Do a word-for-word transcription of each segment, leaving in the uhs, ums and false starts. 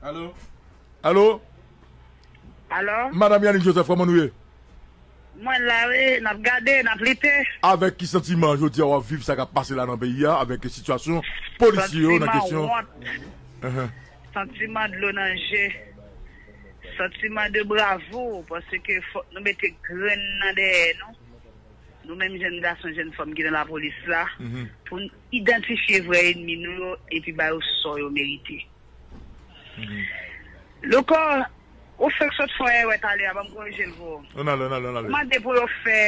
Alo? Alo? Alo? Madanm Yanick Joseph, kòman nou ye? Mwen la, wi, n ap gade, n ap lite. Avèk ki santiman jodi a w ap viv sa k ap pase la nan peyi a, avèk sitiyasyon polisye yo nan kesyon? Santiman wont. Ahan. Santiman dlo nan je. Santiman de bravo, paske fòk nou mete grenn nan dèyè nou. Nou menm jèn gason, jèn fanm ki nan lapolis la, mhm, pou n idantifye vrè ènmi nou yo epi ba yo sò yo merite. Mhm. Louko, ou fèk sot fè yon erè talè a, ban m korije l pou ou. Ann ale, ann ale, ann ale. Ou mande pou yo fè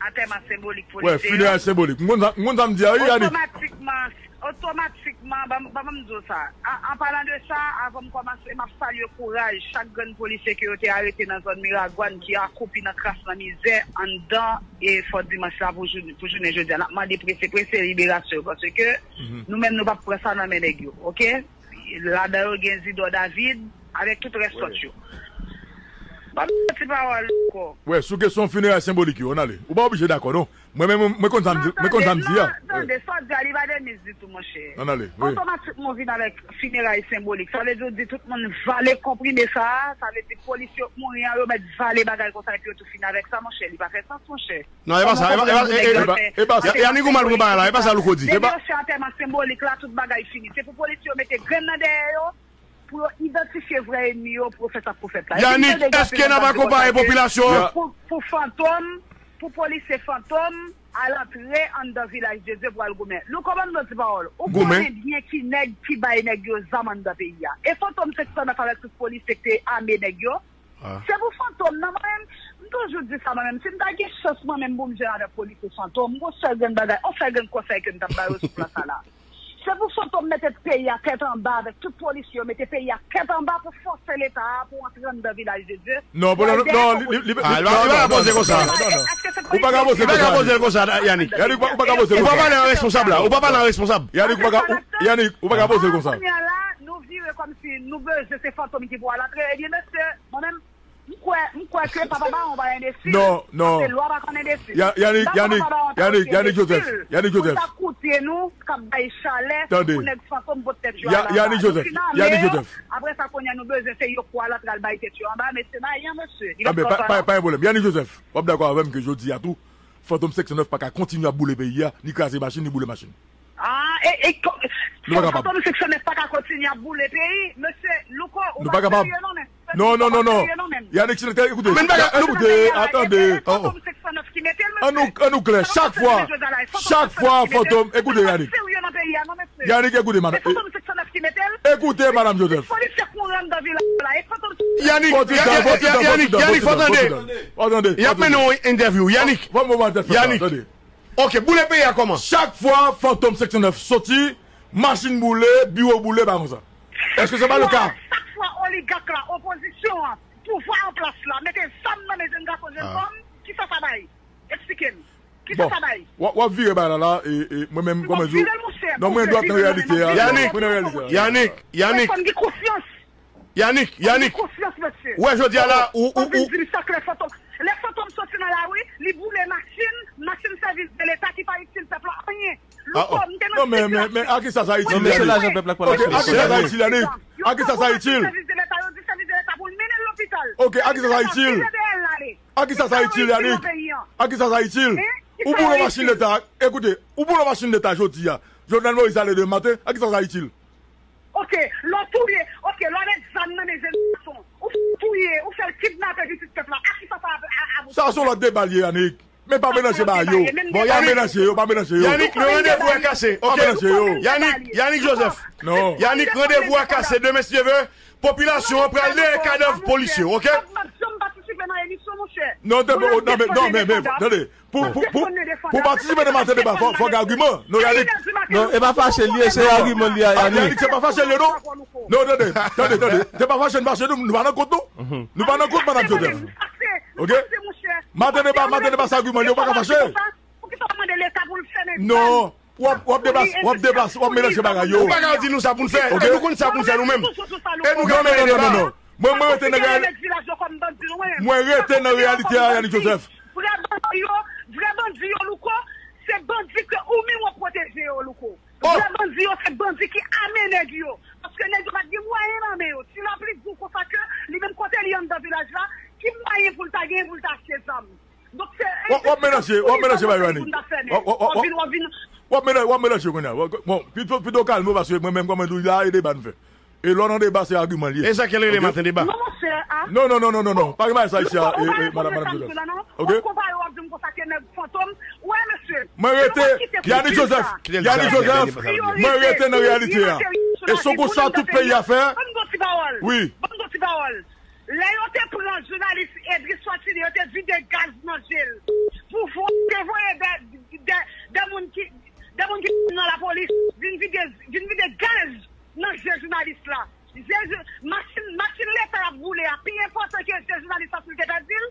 antèman senbolik polisye yo. Wè, fineray senbolik. M konn sa, m konn sa m di a, wi, Yanick. Otomatikman, otomatikman, ban m, ban m di w sa. An, an palan de sa, avan m kòmanse, m ap salye kouraj chak grenn polisye ke yo te arete nan zòn Miragwàn ki akwoupi nan kras, nan mizè, anndan e Fò Dimanch la pou jou-, pou jounen jodi a. N ap mande prese, prese liberasyon yo, paske, mhm, nou menm nou p ap pran sa nan men nèg yo, oke? Ladan yo gen Zidor David, avèk tout rès lòt yo. Ban m yon ti pawòl ankò. Wè, sou kesyon fineray senbolik yo, ann ale. Ou pa oblije dakò, non. Mwen menm, mwen konn sa m di, mwen konn sa m di a. Non, tande, sa w di a, li pa de miz ditou, monchè. Ann ale, wi. Otomatikman, w vin avèk fineray senbolik. Sa vle di, w di tout moun vale konprime sa a, sa vle di polis yo mouri an, yo mèt vale bagay konsa, epi yo tou fin avèk sa, monchè. Li pa fè sans, monchè. Non, e pa sa, e pa, e pa, e, e, e pa, e pa sa. Yanick, ou mal pran bagay la, e pa sa Louko di. Depi yo fè antèman senbolik la, tout bagay fini. Se pou polis yo mete grenn nan dèyè yo, pou yo idantifye vrè ènmi yo, pou yo fè sa k pou fèt la. Yanick, èske n ap akonpaye popilasyon an? Pou, pou Fantom, pou polisye Fantom al antre anndan Vilaj de Dye pou al goumen. Louko, ban m di w ti pawòl. Ou konnen byen ki nèg ki bay nèg yo zam anndan peyi a. E Fantom senk san nèf avèk tout polisye k te ame nèg yo. Ah. Se pou Fantom nan, mwen menm, m toujou di sa, mwen menm. Si m ta gen chans, mwen menm, pou m jwenn avèk polisye Fantom, m gon sèl grenn bagay, on sèl grenn konsèy ke m t ap ba yo sou plas sa la. Se pou Fantom mete peyi a tèt anba avèk tout polisye yo, mete peyi a tèt anba pou fòse Leta a pou antre anndan Vilaj de Dye. Non, non, non, li, li, li, ah, li pa ka poze konsa. Ou pa ka poze konsa. Ou pa ka poze konsa, Yanick. Yanick, ou pa ka poze konsa. Ou pa pale an responsab la. Ou pa pale an responsab. Yanick, ou pa ka, ou, Yanick, ou pa ka poze konsa. Kounye a la, nou vire kòmsi nou bezwen se Fantom ki pou al antre. Ebyen, mesye, mwen menm, M kwè, m kwè ke papa Bawon pa enbesil. Non, non. Paske lwa pa konn enbesil. Ya-, Yanick, Yanick, Yanick Joseph, Yanick Joseph. Pou ta koute nou, k ap bay chalè pou nèg Fantom pot tèt yo a la. Yanick Joseph, Yanick Joseph. Apre sa, kounye a nou bezwen se yo kwa la pral bay tèt yo anba, mesye, bay an, mesye. Li pa, pa, pa, pa gen pwoblèm. Yanick Joseph, w ap dakò avè m ke jodi a tou, Fantom senk san nèf pa ka kontinye ap boule peyi a, ni kraze machin, ni boule machin. Ah, e, e, ko-, nou pa kapab. Fantom senk san nèf pa ka kontinye ap boule peyi. Mesye Louko, ou pa serye non, men. Non, non, non, non. Yanick, si nou te, ekoute, men pa ka, ekoute, atande. Fantom senk san nèf ki mete l, mesye. An nou, an nou klè, chak fwa, chak fwa Fantom, ekoute, Yanick. Yanick, ekoute, madanm. Ekoute, madanm Joseph. Yanick, Yanick, Yanick, fò tande. Fò tande. Y ap mennen yon entèvyou. Yanick. Yanick. Ok, boule peyi a kòman? Chak fwa Fantom senk san nèf soti, machin boule, biwo boule, bagay konsa. Èske se pa le ka? Chak fwa oligak la, opozisyon an, pouvwa an plas la, mete zam nan men jèn gason, jèn fanm, kisa sa bay? Eksplike m. Kisa sa bay? W ap, w ap vire bagay la la, e, e, mwen menm, kòman di w? Non, mwen dwat nan reyalite a. Yanick, Yanick, Yanick. Pèsonn gen konfyans. Yanick, Yanick. Konfyans, mesye. Ou wè jodi a la, ou, ou, ou vin di m sa klè, Fantom. Lè Fantom soti nan lari, li boule machin, machin sèvis de Leta ki pa itil pèp la anyen. Louko, m te nan non, men, men, men, a kisa sa itil, Yanick? Ok, a kisa sa itil, Yanick? A kisa sa itil? Sèvis de Leta, yo di sèvis de Leta pou l mennen l lopital. Ok, a kisa sa itil? A kisa sa itil, Yanick? A kisa sa itil? Ou boule machin Leta, ekoute, ou boule machin Leta jodi a. Jovenel Moïse ale demen maten, a kisa sa itil? Ok, lè w touye, ok, lè w met zam nan men jèn gason, ou touye, ou fè l kidnape pitit pèp la, a kisa sa ap, ap, ap... Sa se yon lòt deba l ye, Yanick. Men pa melanje bagay yo. Pa melanje yo, pa melanje yo. Yanick, le rendez-vous est cassé, ok? Pa melanje yo. Yanick, Yanick Joseph. Non. Yanick, rendez-vous est cassé. Demen, si Dye vle, popilasyon an pral dèyè kadav polisye, ok? M p ap janm patisipe nan emisyon, monchè. Non, non, men, non, men, men, tande. Pou, pou, pou, pou patisipe nan Maten Deba, fò, fò gen agiman. Non, Yanick. Non, e pa fache l ye, se agiman l ye, Yanick. Yanick, se pa fache l ye, non. Non, tande, tande, tande. Se pa fache n fache, nou, nou pa nan kont, non. Nou pa nan kont, madanm Joseph. Ok? Maten Deba, Maten Deba, se agiman l ye, ou pa ka fache. Non. W ap, w ap deplase, w ap deplase, w ap melanje bagay yo. Ou pa ka di nou sa pou n fè. Ok? E nou konn sa pou n fè nou menm. E nou ka mennen deba. Mwen, mwen rete nan reyal-, mwen rete nan reyalite a, Yanick Joseph. Vrè bandi yo, vrè bandi yo, Louko, se bandi ke ou menm w ap pwoteje yo, Louko. Vrè bandi yo, se bandi ki ame nèg yo. Se nèg yo pa t gen mwayen nan men yo. Ti Lapli di w konsa ke li menm kote li anndan vilaj la, ki mwayen pou l ta genyen pou l ta achte zam? Donk se w ap melanje, w ap melanje bagay yo, Annik. W ap melanje, w ap melanje kounye a. Bon, pito, pito kalme w, paske mwen menm kòman di w la, e deba n fè. E lè w nan deba, se agiman l ye. E sa k rele maten deba? Non, monchè, a. Non, non, non, non, non, non. Pa gen bagay sa isi a, e, e, madanm, madanm Joseph. Ok? W ap konpare, w ap di m konsa ke nèg fantom. Wè, mesye. Mwen rete, Yannick Joseph, Yannick Joseph, mwen rete nan reyalite a. E son konsa tout peyi a fè. Ban m di w ti pawòl. Wi. Ban m di w ti pawòl. Lè yo te pran jounalis Edris Fatini, yo te vide gaz nan je l. Pouvwa te voye de, de, de moun ki, de moun ki nan lapolis vin vide, vin vide gaz nan je jounalis la. Je, je, machin, machin leta y ap boule a pi enpòtan ke je jounalis la pou l te pèdi l.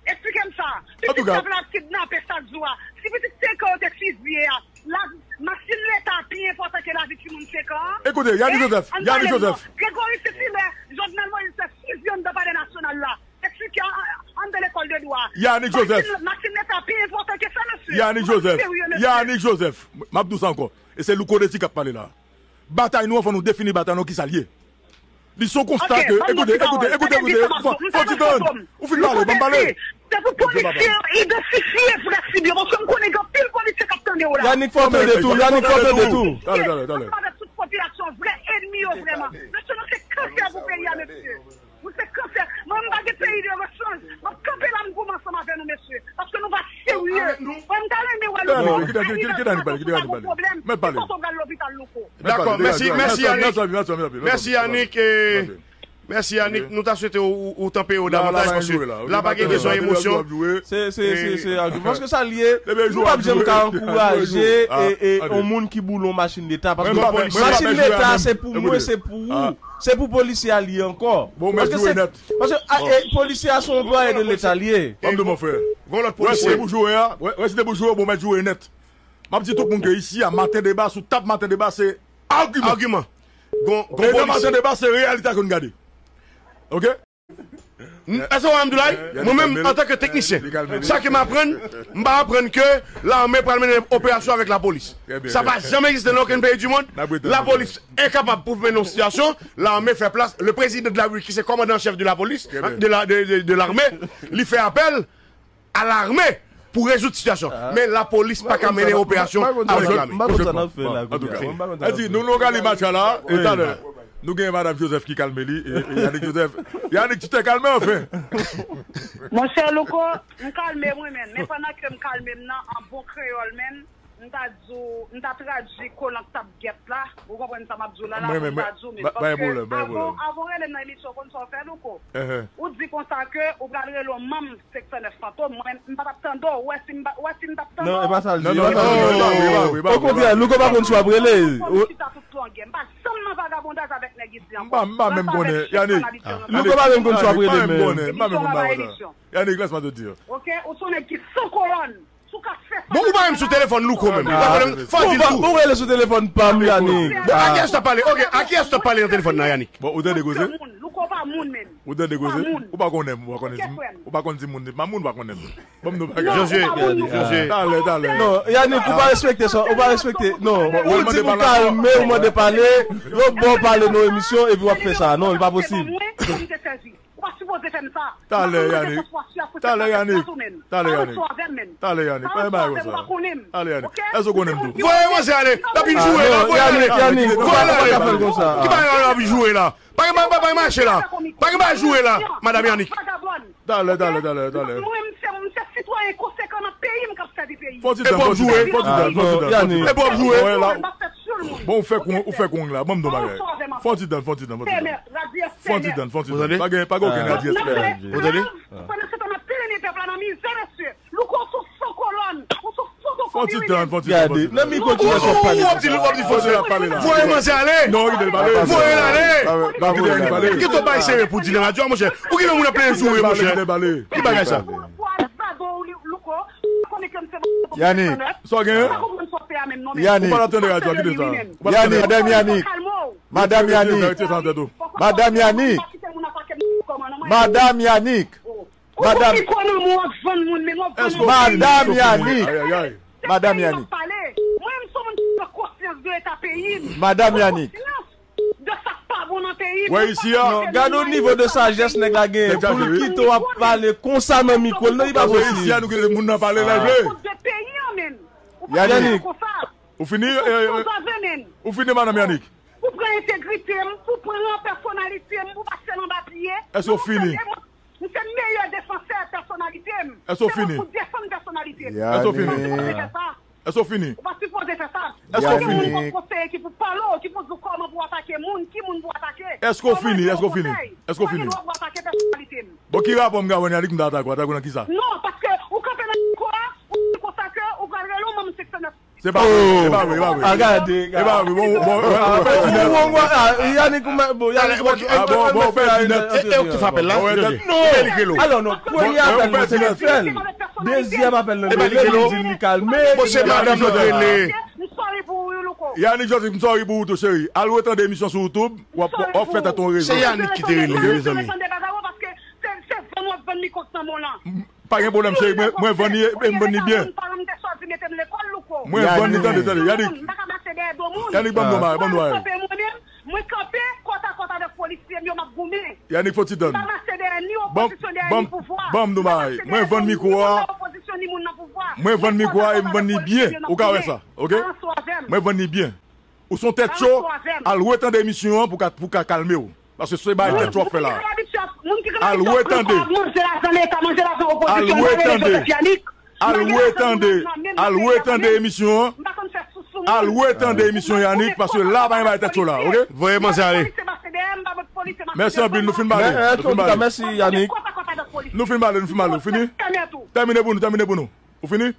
Eksplike m sa. Pitit pèp la ap kidnape chak jou a. Si pitit senk an yo te fizye a, la, machin leta pi enpòtan ke lavi timoun senk an an. Ekoute, Yannick Joseph, Yannick Joseph. Gregory Cecilien, Jovenel Moïse fè fizye anndan palè nasyonal la. Eksplike an, an, anndan lekòl de dwa. Yannick Joseph. Machin, machin leta pi enpòtan ke sa, mesye. Yannick Joseph, Yannick Joseph. M ap di w sa ankò. E se Louko Desi k ap pale la. Batay nou an, fò nou defini batay nou an, kisa l ye. Li se yon konsta ke, ekoute, ekoute, ekoute, ekoute, fò, fò ti tann. Ou fin pale, ban m pale. Se pou polisye yo idantifye vrè sib yo, paske m konnen gen anpil polisye k ap tande w la. Yannick, fò tande tou, Yannick, fò tande tou. Talè, talè, talè. Ansanm avèk tout popilasyon, vrè ènmi yo vrèman. Mesye, nou se kansè pou peyi a, mesye. Nou se kansè. Mwen, m pa gen peyi de rechanj. M ap kanpe la, m goumen ansanm avè nou, mesye. Paske nou pa serye. Mwen, m ta renmen wè nou. Kite Yannick pale, kite Yannick pale. Mèt pale. Dakò, mèsi, mèsi Yannick. Mèsi Yannick. Mèsi Yannick. Nou ta swete ou, ou, ou tanpe yo davantaj, paske la pa gen kesyon emosyon. Se, se, se, se agiman. Paske sa l ye, nou p ap janm ka ankouraje e, e, yon moun ki boule yon machin leta. Paske machin leta, se pou mwen, se pou ou. Se pou polisye a li ye ankò. Paske se, paske, a, e, polisye a se yon anplwaye de leta li ye. Ban m di w, mon frè. Wè, si te pou joure a, wè, wè, si te pou joure, bon, mèt joure nèt. M ap di tout moun ke isi a, maten deba, sou tab maten deba, se agiman. Agiman. Gon, gon polisye. E nan maten deba, se reyalite a ke n gade. Ok? Èske w wè m di w la? Mwen menm, antanke teknisyen, sa ke m aprann, m pa aprann ke lame pral mennen operasyon avèk lapolis. Sa pa janm egziste nan okenn peyi di mond. Lapolis enkapab pou mennen yon sitiyasyon, lame fè plas, le président de la République, ki se kòmandan an chèf de la polis, de la, de, de, de l'armée, li fè apèl a lame pou rezoud sitiyasyon. Men lapolis pa ka mennen operasyon avèk lame. Antouka, nou, nou ka li match la, e talè, nou gen madanm Joseph ki kalme li, e, e Yannick Joseph. Yannick, tu t'es calmé, enfin. Monchè Louko, m kalme mwen menm, men pandan ke m kalme m nan, an bon kreyòl menm, m ta di w, m ta tradui kolan k t ap gèt la, ou konprann sa m ap di w la, la, m ta di w menm. Paske avan, avan w rele m nan emisyon, w konn sa w fè, Louko? Ou di konsa ke ou pral rele yon manm senk san nèf Fantom, mwen, m pa t ap tande w, ou wè si m pa, ou wè si m t ap tande w? Non, e pa sa l di, e pa sa l di. Okontrè, Louko pa konn si w ap rele. M pa janm nan vagabondaj avèk nèg isi ankò. M pa, m pa menm konnen, Yannick. Louko pa menm konn si w ap rele, men. M pa menm konn bagay sa. Yannick, laisse-moi te dire. Ok, ou se yon nèg ki san kolòn. Bon, ou pa menm sou telefòn Louko menm. Fò di l tou. Ou rele sou telefòn pa m, Yannick. Bon, a kiyès w t ap pale? Ok, a kiyès w t ap pale nan telefòn nan, Yannick? Bon, ou tande koze? Louko pa moun menm. Ou tande koze? Ou pa konnen m, ou pa konnen si m, ou pa konn si moun se pa moun, ou pa konnen m. Bon, m nou bagay. Josué, Josué. Talè, talè. Non, Yannick, ou pa respekte sa, ou pa respekte. Non, ou di m kalme, ou mande pale, yo ba w pale nan emisyon, epi w ap fè sa. Non, li pa posib. Ou pa sipoze fè m sa. Talè, Yannick. Talè, Yannick. Talè, Yannick. Talè, Yannick. Pa bay sa. Talè, Yannick. Èske w konnen m tou? Voye manzè ale. L ap vin joure la. Voye l ale. Yannick, ou pa ka fè l konsa. Ki bagay la, l ap vin joure la? Pa gen, pa, pa, pa gen mache la. Pa gen bagay joure la, madanm Yannick. Talè, talè, talè, talè. Mwen, m se, m se sitwayen konsekan nan peyi m k ap sèvi peyi m. Fò ti tann, fò ti tann, fò ti tann, fò ti tann. Epi w ap joure. Bon, ou fè kon, ou fè kon la. Ban m di w bagay. Fò ti tann, fò ti tann, fò ti tann. Fò ti tann, fò ti tann. Pa gen, pa gen okenn radyo espè. Ou tande? Pandan se tan, n ap plenyen pèp la nan mizè, mesye. Louko, ou se yon fo kolòn. Ou se yon fotokòpi, wi, menm. Fò ti tann, fò ti tann, fò ti tann. Nan mikwo ki w ap pale. Ou ap di, w ap di fò ti tann. Voye manzè ale. Non, kite l pale. Voye l ale. Kite l pale. Kite w bay serye pou di nan radyo a, monchè. Ou gen moun ap plenyen joure, monchè. Ki bagay sa? Yannick. Sa w gen? Yannick. Ou pa t ap tande radyo a, kite sa. Yannick, madanm Yannick. Madanm Yannick. Madanm Yannick. Madanm Yannick. Madanm Yannick. Madanm Yannick. Madanm Yannick. Mwen, m se yon moun ki pran konsyans de eta peyi m. Madanm Yannick. Konsyans de sa k Wè isi a. Non, gade yon nivo de sajès nèg la genyen. Pou l kite w ap pale konsa nan mikwo l, non, li pa posib. Isi a, nou kite moun nan pale lè l vle. Kont de peyi an menm. Ou pa Yannick, konsa. Ou fini, eh, eh, eh, ou fini, madanm Yannick? Pou pran entegrite m, pou pran pèsonalite m, pou pase l anba pye. Èske w fini? M se meyè defansè pèsonalite m. Èske w fini? Se pou defann pèsonalite m. Èske w fini? Ou pa sipoze fè sa. Èske w fini? Èske w fini? Ou pa gen moun pou konseye, ki pou pale w, ki pou di w kòman pou w atake moun, ki moun pou w atake. Èske w fini? Èske w fini? Èske w fini? Ou pa gen dwa pou w atake pèsonalite m. Bon, ki rapò m gen avè w, Yannick, m ta atake w? Atake w nan kisa? Non, paske ou kanpe nan mikwo a, ou di konsa ke ou pral rele yon manm senk san nèf. Se pa vre, se pa vre, se pa vre. A gade, gade. Se pa vre, bon, bon, bon, bon, bon, bon, bon, Yannick, ou mè-, bon, Yannick, ou mèt, ah, bon, bon, ou mèt fè yon nèt. E, e ou ki fè apèl la? Bon, José. Non. Alò, non, premye apèl, nou te fè l. Dezyèm apèl, nou te fè l, nou di li kalme. Bon, se madanm nou rele. Yannick Joseph, m sorry pou ou tou, cheri. Al retande emisyon sou YouTube, w ap, w ap fè tèt ou rezon. Se Yannick ki te rele, mezanmi. Se, se vann w ap vann mikwo k nan men w lan. M, pa gen pwoblèm, cheri. Mwen, mwen vann li, e m vann li byen. Mwen vann li, tande, tande, Yannick. Yannick, ban m do mari, ban m do mari. Mwen kanpe kòtakòt avèk polisye m yo, m ap goumen. Yannick, fò ti tann. M pa mache dèyè ni opozisyon, dèyè ni pouvwa. Ban m do mari. Mwen vann mikwo a. Mwen vann mikwo a e m vann li byen. Ou ka wè sa, oke? Mwen vann li byen. Ou se yon tèt cho, al retande emisyon an pou ka, pou ka kalme w. Paske se bay tèt cho w ap fè la. Al retande. Al retande. Al retande. Al retande emisyon an. Al retande emisyon Yannick, paske la pa gen bay tèt cho la, oke? Voye manzè ale. Mèsi anpil, nou fin pale. Nou fin pale. Mèsi, Yannick. Nou fin pale, nou fin pale. Ou fini? Tèmine pou nou, tèmine pou nou. Ou fini?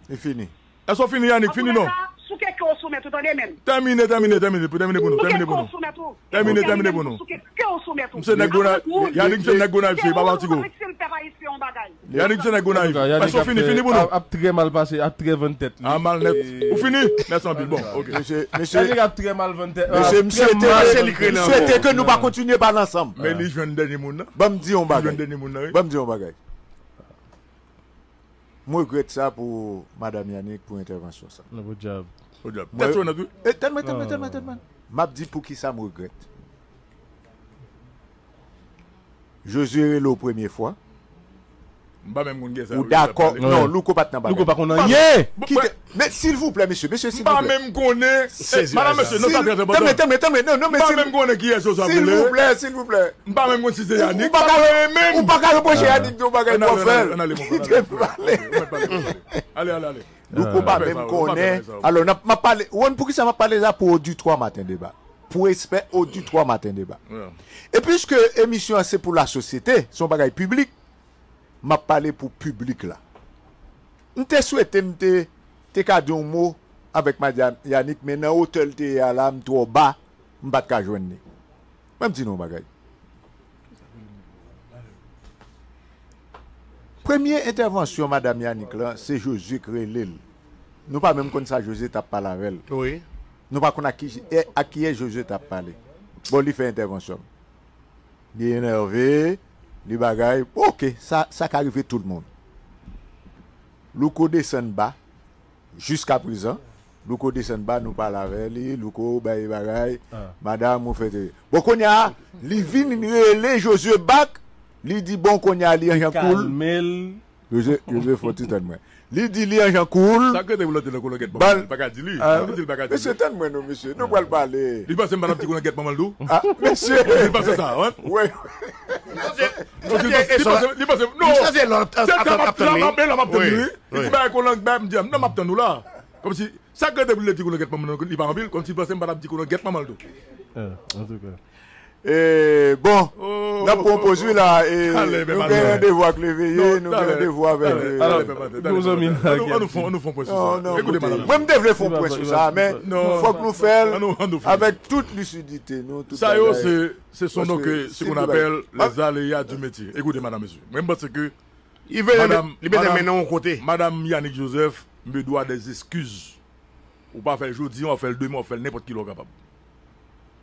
Li fini. Èske w fini, Yannick? Fini non? Souke ke w sou mèt ou, tande menm. Tèmine, tèmine, tèmine, pou tèmine pou nou, tèmine pou nou. Tèmine, tèmine pou nou. Misye nèg Gonayiv, Yannick se nèg Gonayiv, se pa Matigo. Yannick se nèg Gonayiv. Èske w fini, fini pou nou? Ap trè mal pase, ap trè vann tèt li. A mal nèt. Ou fini? Mèsi anpil, bon, oke. Mesye, mesye, Yannick ap trè mal vann tèt. Mesye, m swete, m swete ke nou pa kontinye pale ansanm. Men li jwenn dènye moun nan. Ban m di yon bagay. Li jwenn dènye moun nan, wi. Ban m di yon bagay. M regrèt sa pou madanm Yannick pou entèvansyon sa. Non, podyab. Podyab. Tèt cho nèt, wi. E, tann mwen, tann mwen, tann mwen, tann mwen. M ap di poukisa m regrèt. Jozye rele w premye fwa. M pa menm konn gen sa. Ou dakò? Non, Louko pa t nan bagay. Louko pa konn anyen. Kite. Men silvouplè, mesye, mesye, silvouplè. M pa menm konnen. Madanm, mesye, non, sa trè enpòtan. Tann mwen, tann mwen, tann mwen, non, non, men silvouplè, silvouplè. M pa menm konnen kiyès Jozye ap rele. Silvouplè, silvouplè. M pa menm konn si se Yannick. Ou pa ka reproche Yannick de yon bagay pou fè l. Kite pale. Ale, ale, ale. Louko pa menm konnen. Alò, m ap pale, ou konn poukisa m ap pale la? Pou Oditwa Maten Deba. Pou respè Oditwa Maten Deba. E piske emisyon an se pou lasosyete, se yon bagay piblik, m ap pale pou piblik la. M te swete m te, te ka di yon mo avèk madanm Yannick, men nan wotè l te ye a la, m twò ba, m pa t ka jwenn li. Mwen m di nou yon bagay. Premye entèvansyon madanm Yannick lan, se Jozye k rele l. Nou pa menm konn sa Jozye t ap pale avè l. Wi. Nou pa konn ak ki, e, ak kiyès Jozye t ap pale. Bon, li fè entèvansyon. Li enève, li bagay. Oke, sa, sa ka rive tout moun. Louko desann ba, jiskaprezan. Louko desann ba, nou pale avè li, Louko bay bagay. Madanm, ou fè te. Bon, kounye a, li vin rele Jozye back, li di, bon, kounye a, li an jan koul. Kalme l. Jozye, Jozye, fò ti tann mwen. Li di li an jan koul. Sa k rete pou l antre nan kolangèt manman l, li pa ka di li. Li di l pa ka di li. Mesye, tann mwen non, mesye. Nou pral pale. Li panse m pa t ap di kolangèt manman l tou? Ah, mesye. Li panse sa, wi. Wi. Li panse, li panse, non. Se ta m ap tann, m ap tann li, wi. Li di bagay kolangèt, m di, non, m ap tann ou la. Kòmsi, sa k rete pou l di kolangèt manman l, li pa anpil, kòmsi li panse m pa t ap di kolangèt manman l tou. Antouka. E, bon, n ap pran poz wi la, e, nou gen randevou ak Leveye, nou gen randevou avèk, e, nou zanmi nan. Ann nou fè yon pwen sou sa. Ekoute, madanm. Mwen, m te vle fè yon pwen sou sa, men fòk nou fè l avèk tout lisidite nou, tout bagay. Sa yo, se, ce sont donc, euh, ce qu'on appelle les aléas du métier. Écoutez, madame, monsieur. Mwen, m panse ke li bezwen mennen yon kote. Madame Yannick Joseph, m dwa des excuses. Ou pa fè l jodi a, w ap fè l demen, w ap fè l nenpòt kilè w kapab.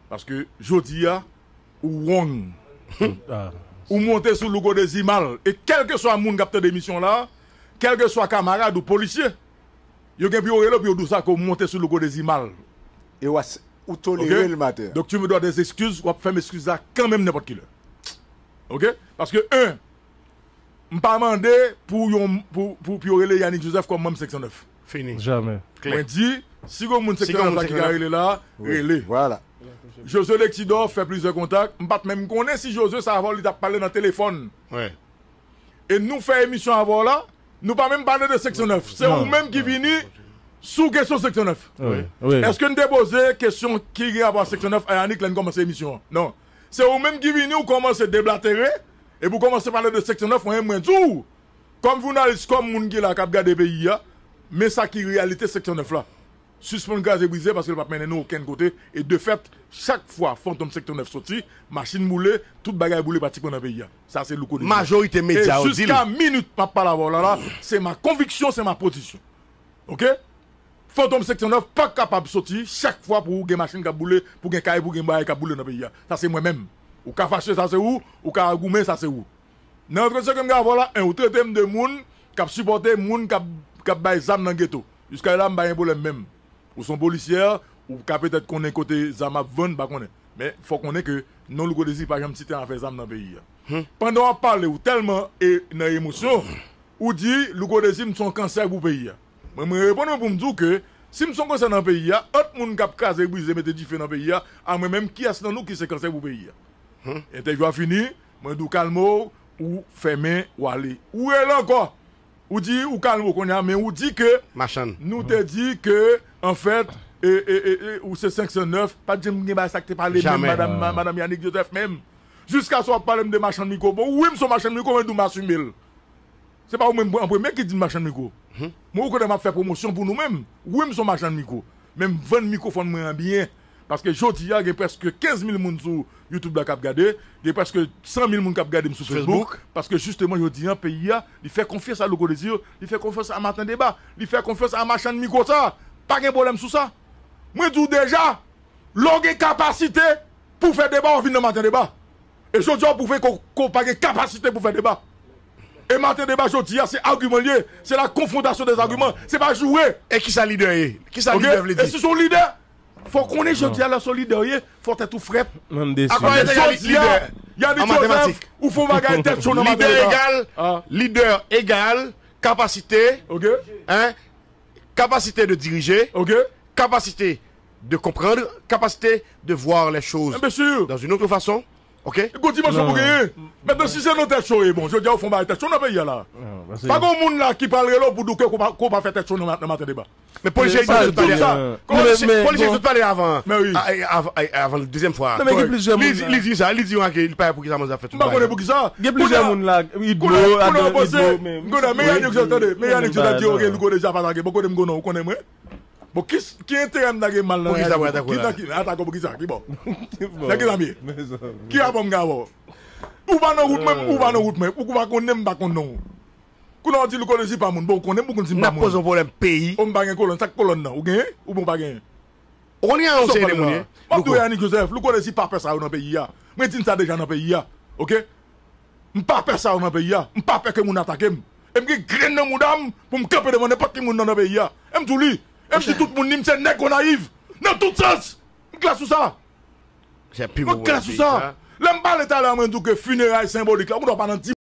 Paske jodi a, ou wrong. Ou monte sou Louko Dezi mal. E kèlkeswa moun k ap tande emisyon la, kèlkeswa kamarad ou polisye, yo gen pou yo rele w pou yo di w sa ke w monte sou Louko Dezi mal. E w a, Ou tolere l, Maten. Donk, tu me dois des excuses, w ap fè m eskiz la kanmenm nenpòt ki lè. Oke? Paske, en, m pa mande pou yon, pou, pou, pou yo rele Yanick Joseph kòm manm senk san nèf. Fini. Jamè. Klè. Mwen di, si gon moun senk san nèf la ki ka rele la, rele. Vwala. José Lexidor fè plizyè kontak. M pa t menm konnen si José sa avè w li t ap pale nan telefòn. E nou fè emisyon avè w la, nou pa menm pale de senk san nèf. Se ou menm ki vini sou kesyon senk san nèf. Wi, wi. Èske n te poze kesyon ki gen rapò a senk san nèf a Yanick lè n kòmanse emisyon an? Non. Se ou menm ki vini, ou kòmanse deblatere, epi ou kòmanse pale de senk san nèf, mwen, mwen di w, kòm jounalis, kòm moun ki la, k ap gade peyi a, men sa ki reyalite senk san nèf la. Sispann kraze brize paske l p ap mennen nou okenn kote. E de fèt, chak fwa Fantom senk san nèf soti, machin boule, tout bagay boule pratikman nan peyi a. Sa se Louko Désir. Majorite medya yo di l. E jiska minit m ap pale avè w la, la, c'est ma conviction, c'est ma position. Oke? Fantom senk san nèf pa kapab soti chak fwa pou gen machin k ap boule, pou gen kay, pou gen bagay k ap boule nan peyi a. Sa se mwen menm. Ou ka fache, sa se ou, ou ka goumen, sa se ou. Nan antretyen ke m gen avè w la, en, ou trete m de moun k ap sipòte moun k ap, k ap bay zam nan geto. Jiska la, m pa gen pwoblèm menm. Ou se yon polisyè, ou ka petèt konnen kote zam ap vann, m pa konnen. Men, fò w konnen ke non Louko Désir pa janm site afè zam nan peyi a. Pandan w ap pale, ou tèlman e, nan emosyon, ou di, Louko Désir, m se yon kansè pou peyi a. Mwen, mwen reponn mwen pou m di w ke, si m se yon kansè nan peyi a, ant moun k ap kraze, brize, mete dife nan peyi a, a mwen menm, kiyès nan nou ki se kansè pou peyi a? Entèvyou a fini, mwen di w kalme w, ou fèmen, w ale. Ou rele ankò. Ou di ou kalme w kounye a, men ou di ke nou te di ke, anfèt, e, e, e, e, ou se senk san nèf, pa t janm gen bagay sa k te pale menm, madanm, ma-, madanm Yanick Joseph menm. Jiskaske w ap pale m de machann mikwo. Bon, wi, m se yon machann mikwo, men m di w m asime l. Se pa ou menm an premye ki di m machann mikwo. Mwen, okontrè, m ap fè pwomosyon pou nou menm. Wi, m se yon machann mikwo. Men m vann mikwofòn mwen an byen. Paske jodi a, gen prèske kenz mil moun sou YouTube la k ap gade. Gen prèske san mil moun k ap gade m sou Facebook. Paske jisteman, jodi a, peyi a, li fè konfyans a Louko Désir, li fè konfyans a Maten Deba, li fè konfyans a machann mikwo sa. Pa gen pwoblèm sou sa. Mwen di w deja, lè w gen kapasite pou w fè deba, w vin nan Maten Deba. E jodi a, w pwouve ke w, ke w pa gen kapasite pou w fè deba. E Maten Deba jodi a, se agiman l ye. Se la konfwontasyon dè zagiman. Se pa joure. E kisa lidè ye? Kisa lidè vle di? E si se yon lidè, fò w konnen jodi a, lè se yon lidè w ye, fò tèt ou frèt. Mwen m desi. Akoz jodi a, Yanick Joseph, ou fè yon bagay tèt cho nan Maten Deba. Lidè egal, lidè egal kapasite, en, capacité de diriger, capacité de comprendre, capacité de voir les choses dans une autre façon. Ok? Gwo dimansyon pou genyen. Mentnan, si se nan tèt cho, e bon, jodi a, ou fè yon bagay tèt cho nan peyi a la. Pa gen moun la ki pral rele w pou di w ke ou pa, ke ou pa fè tèt cho nan, nan Maten Deba. Men polisye yo di tout pale avan. Polisye yo di tout pale avan. Avan dezyèm fwa. Li di sa, li di yon ake, li pa pou ki sa manzè ap fè tout bagay. M pa konnen pou ki sa. Gen plizyè moun la, Idmo, Idmo, men. M konnen, men Yanick Joseph, tande, men Yanick Joseph di, ok, Louko Désir ap atake. Bon, kote m konnen, ou konnen mwen? Bon, ki, ki enterè m nan gen mal nan Yanick? Ki nan ki atake pou ki sa? Ki bò? Nan ki sa m ye? Ki rapò m gen avè w? Ou pa nan wout mwen, ou pa nan wout mwen. Ou pa konnen m, m pa konn non w. Kounye a w di Louko Désir pa moun. Bon, ou konnen m pou konn si m pa moun. N ap poze yon pwoblèm peyi. O, m pa gen kolòn. Sa k kolòn nan? Ou genyen? Oubyen w pa genyen? Ou konnen yon seri de moun ye. M ap di w, Yanick Joseph, Louko Désir pa pè sa yo nan peyi a. Mwen di n sa deja nan peyi a. Ok? M pa pè sa yo nan peyi a. M pa pè ke moun atake m. E m gen grenn nan mouda m pou m kanpe devan nenpòt ki moun nan, nan peyi a. E m di w li. E m di tout moun li, m se nèg Gonayiv. Nan tout sans. M klè sou sa. Mwen klè sou sa. Lè m pale talè a, mwen di w ke fineray senbolik la, ou dwa pa nan di